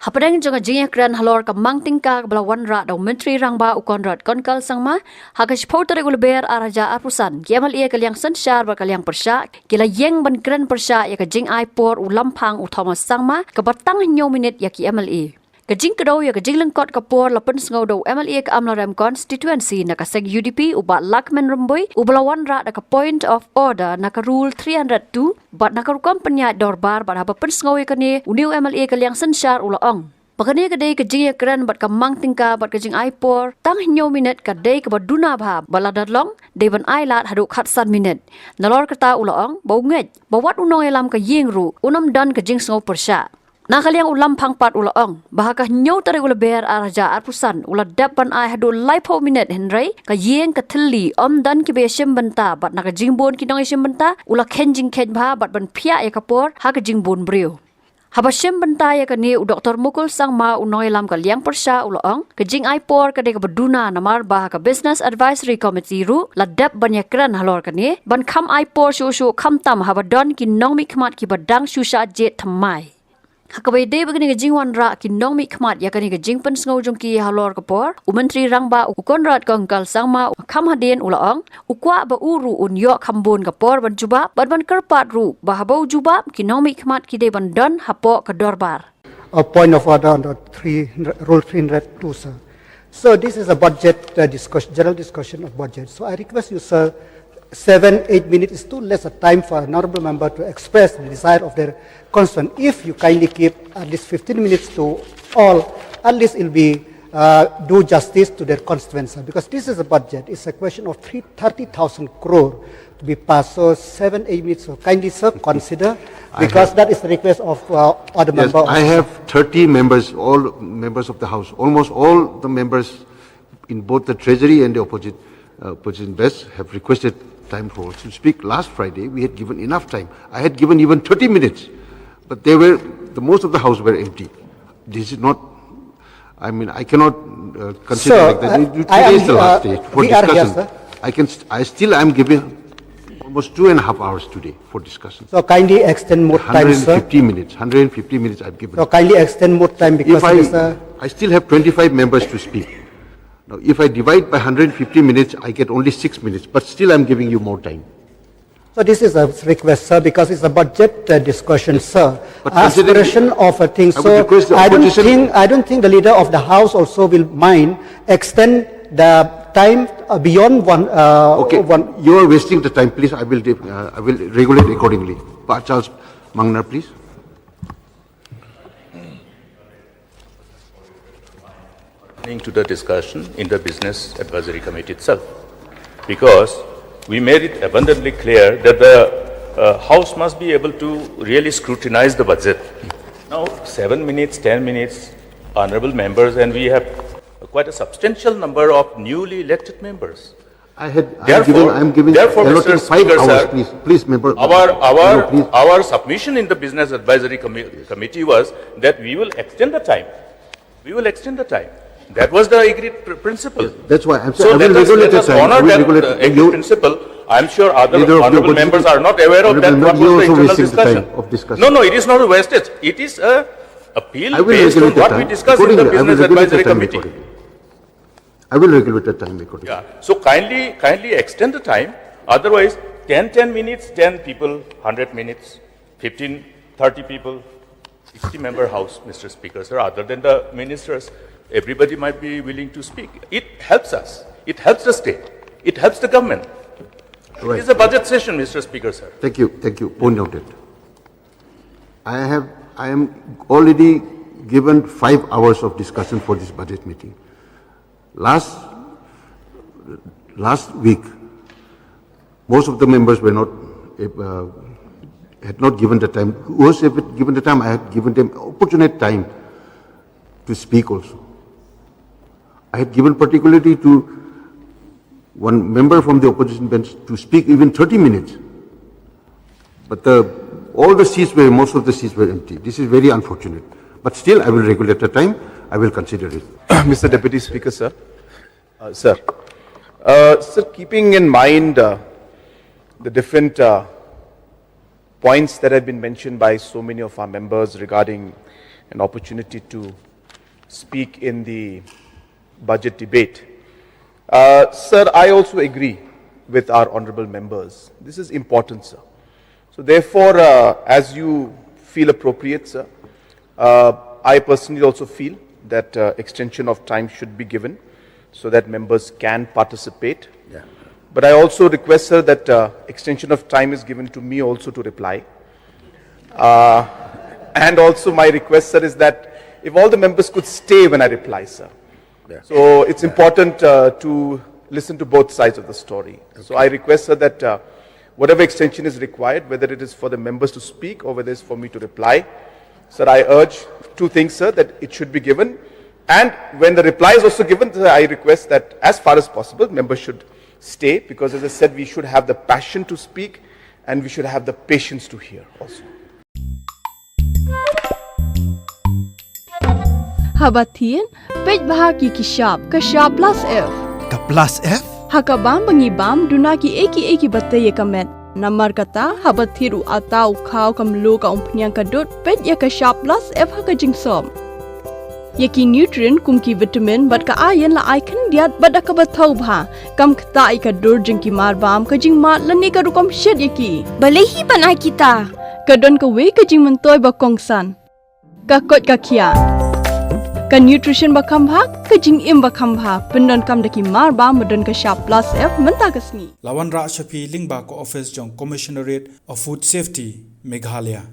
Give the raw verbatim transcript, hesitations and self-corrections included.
Hapdeng jong ka jingïakren halor ka mang tyngka kaba la wanrah da u Myntri Rangbah u Conrad Kongkal Sangma, ha ka shiphew tarik u Lber ar hajar arphew san, ki M L A ka liang synshar bad ka liang pyrshah ki la ïeng ban kren pyrshah ïa ka jingai por u Lamphang u Thomas Sangma kaba tang hynñiew minit ïa ki M L A. Ka jingkdew ïa ka jinglyngkot ka por la pynsngew da u M L A ka Amlarem Constituency na ka seng U D P u Bah Lahkmen Rymbui, uba la wanrah da ka point of order na ka rule three hundred two bad na ka rukom pynïaid dorbar. Bad haba pynsngew ïa kane, une u M L A ka liang synshar u la ong ba kane ka dei ka jingïakren bad ka mang tyngka bad ka jingai por tang hynñiew minit ka dei kaba duna bha, bad lada long dei ban ailad haduh khatsan minit. Nalor kata u la ong ba u ngeit ba wat u nongïalam ka ïing ruh un ym don ka jingsngew pyrshah. Na ka liang u Lamphang pat u la ong ba ha ka hynñiew tarik u Lber ar hajar arphew san u la dep ban ai haduh laiphew minit, hynrei ka ïing ka thylli, ym don kiba ïashim bynta, bad na ka jingbun ki nongïashim bynta u la kheiñ jingkheiñ bha bad ban phiah ïa ka por ha ka jingbun briew. Haba shim bynta ïa kane, u Doktor Mukul Sangma u nongïalam ka liang pyrshah u la ong ka jingai por ka dei kaba duna, namar ba ha ka Business Advisory Committee ruh la dep ban ïakren halor kane ban kham ai por shuh shuh, khamtam haba don ki nongmihkhmat kiba dang shu shah jied thymmai. Ha kaba ïadei bad kane ka jingwanrah ki nongmihkhmat ïa kane ka jingpynsngew jong ki halor ka por, u Myntri Rangbah u Conrad Kongkal Sangma u kham hadien u la ong u kwah ba u ruh un ïoh kham bun ka por ban jubab bad ban kyrpad ruh ba haba u jubab, ki nongmihkhmat ki dei ban don hapoh ka dorbar. A point of order under three hundred, Rule three hundred two, sir. So this is a budget, uh, discussion, general discussion of budget. So I request you, sir, seven, eight minutes is too less a time for an honorable member to express the desire of their constituent. If you kindly keep at least fifteen minutes to all, at least it'll be, uh, do justice to their constituents, sir, because this is a budget. It's a question of three, thirty thousand crore to be passed. So seven, eight minutes. So kindly, sir, consider, I because have that is the request of, uh, other Yes, member. I have thirty members, all members of the House, almost all the members in both the Treasury and the opposite, uh, opposition best have requested time for us to speak. Last Friday, we had given enough time. I had given even thirty minutes, but they were, the most of the House were empty. This is not, I mean, I cannot, uh, consider Sir, like that. I, You, you, I today am, is the last uh, day for we are here, discussion. Sir. I can, st-, I still am giving almost two and a half hours today for discussion. So kindly extend more time, sir. Hundred and fifty minutes, hundred and fifty minutes I've given. So kindly extend more time because If I, it is, uh, I still have twenty-five members to speak. Now, if I divide by hundred fifty minutes, I get only six minutes, but still I'm giving you more time. So this is a request, sir, because it's a budget, uh, discussion, sir. But considering Aspiration of a thing. I would So request the I don't opposition think, I don't think the leader of the House also will mind extend the time, uh, beyond one, uh, Okay, one. You are wasting the time. Please, I will, uh, I will regulate accordingly. Pa Charles Mangnar, please. Turning to the discussion in the Business Advisory Committee itself, because we made it abundantly clear that the, uh, House must be able to really scrutinize the budget. Now, seven minutes, ten minutes, honorable members, and we have quite a substantial number of newly elected members. I had, I'm Therefore, giving, I'm giving, therefore, allotting Mister five Speaker, hours, sir, please, please, member. our, our, No, please. our submission in the Business Advisory Commi-, Committee was that we will extend the time. We will extend the time. That was the agreed pr-, principle. Yes, that's why I'm So saying I let will us, regulate let the us time. I honor will that, regulate uh, the agreed You principle. I'm sure other Leader of the honorable opposition, members are not aware of Honorable that. Member, What you was the also internal wasting the discussion? time of discussion. No, no, it is not a wastage. It is a appeal I will based on regulate the what we time discussed in the accordingly. I will Business regulate the Advisory time Committee. accordingly. I will regulate the time accordingly. Yeah. So kindly, kindly extend the time. Otherwise, ten, ten minutes, ten people, hundred minutes, fifteen, thirty people, sixty member House, Mister Speaker, sir, other than the ministers, everybody might be willing to speak. It helps us. It helps the state. It helps the government. Right. It is a budget session, Mister Speaker, sir. Thank you. Thank you. Point noted. I have, I am already given five hours of discussion for this budget meeting. Last, last week, most of the members were not, uh, had not given the time. Who was given the time, I had given them opportunate time to speak also. I had given particularly to one member from the opposition bench to speak even thirty minutes. But the, all the seats were, most of the seats were empty. This is very unfortunate. But still, I will regulate the time. I will consider it. Mister Deputy Speaker, sir. Uh, sir. Uh, sir, keeping in mind, uh, the different, uh, points that have been mentioned by so many of our members regarding an opportunity to speak in the budget debate. Uh, sir, I also agree with our honorable members. This is important, sir. So therefore, uh, as you feel appropriate, sir, uh, I personally also feel that uh, extension of time should be given so that members can participate. Yeah. But I also request, sir, that uh, extension of time is given to me also to reply. Uh, and also my request, sir, is that if all the members could stay when I reply, sir. Yeah. So it's important uh, to listen to both sides of the story. So I request, sir, that uh, whatever extension is required, whether it is for the members to speak or whether it's for me to reply, sir, I urge two things, sir, that it should be given. And when the reply is also given, sir, I request that as far as possible, members should stay because, as I said, we should have the passion to speak and we should have the patience to hear also. Haba thied, peit bha ki ki shap, ka shap plus F. Ka plus F? Ha ka bam ba ngi bam, duna ki ei ki ei ki ba tei ïa ka met. Namar kata, haba thied u ata, u khaw, ka mluh, ka umphniang, ka dud, peit ïa ka shap plus F ha ka jingsop. Ïa ki nutrient kum ki vitamin bad ka iron la ai khyndiat bad da kaba thaw bha. Kam ktah ïa ka dur jong ki mar bam, ka jingmad lane ka rukom shet ïa ki. Balei hi ban ai kita? Ka don kawei ka jingmyntoi ba kongsan. Ka koit ka khiah. Ka nutrition ba kham bha, ka jingim ba kham bha. Pyndonkam da ki mar bam ba don ka shap plus F mynta ka sngi. La wanrah sha phi lyngba ka office jong Commissionerate of Food Safety, Meghalaya.